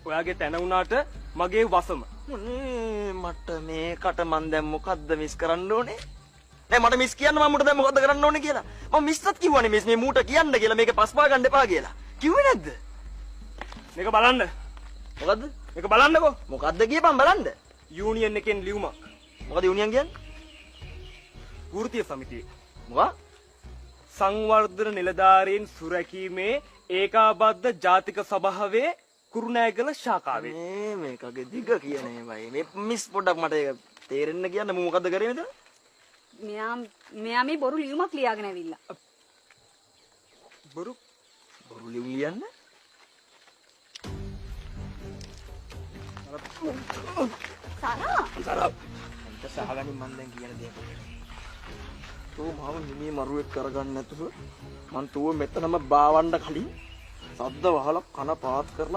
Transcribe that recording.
ඔයාගේ තැන වුණාට මගේ වසම. මොනේ මට මේකට මං දැන් මොකද්ද මිස් කරන්න ඕනේ? නෑ මට මිස් කියන්න මම මුට දැන් මොකද්ද කරන්න ඕනේ කියලා. මම මිස්ටත් කිව්වනේ මිස් මේ මූට කියන්න කියලා මේක පස්පා ගන්න එපා කියලා. කිව්වේ නැද්ද? මේක බලන්න. මොකද්ද? මේක බලන්නකෝ. මොකද්ද කියපන් බලන්න. යූනියන් එකෙන් ලියුමක්. මොකද යූනියන් කියන්නේ? වෘත්තීය සමිතියේ. මොකක්? සංවර්ධන නිලධාරීන් සුරැකීමේ ඒකාබද්ධ ජාතික සභාවේ කුරුණෑගල ශාඛාවේ. මේ මේකගේ දිග කියන ඒවයි. මේ මිස් පොඩ්ඩක් මට ඒක තේරෙන්න කියන්න මූ මොකද්ද කරේ මෙතන? මෙයා මෙයා මේ බොරු ලියුමක් ලියාගෙන ඇවිල්ලා. බොරු බොරු ලියුම් ලියන්න? සරා සරා අන්ත සහගනින් මං දැන් කියන දේ. තෝ මාව මිනී මරුවෙක් කරගන්න නැතුව මං තෝ මෙතනම බාවන්න කලින් සද්ද වහලා කන පාත් කරලා